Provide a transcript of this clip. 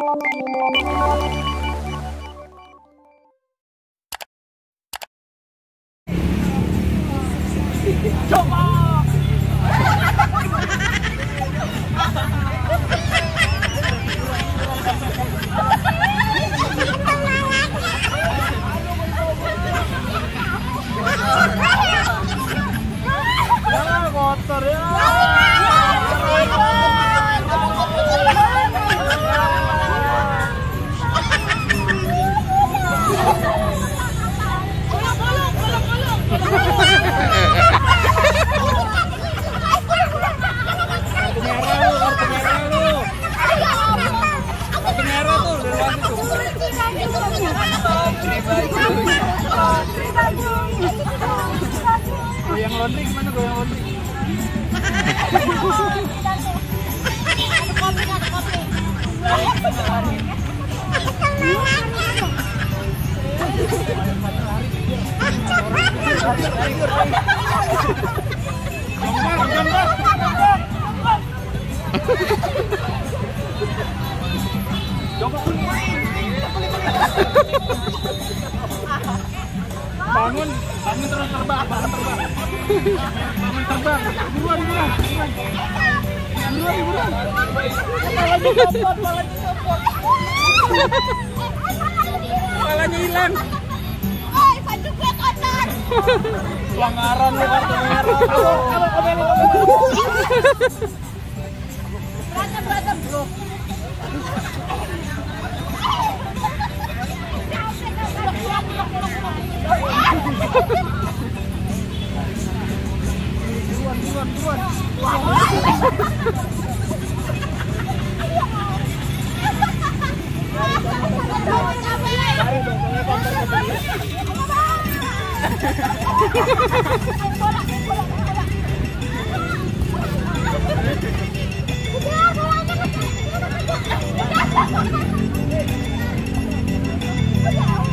Kotor ya. Yang laundry gimana gue yang laundry? Bangun terus terbang, bangun terbang, buruan. Palanya hilang. Baju gue kotor. Pelanggaran lu kartu merah. Berantem bro. Buruan. Udah,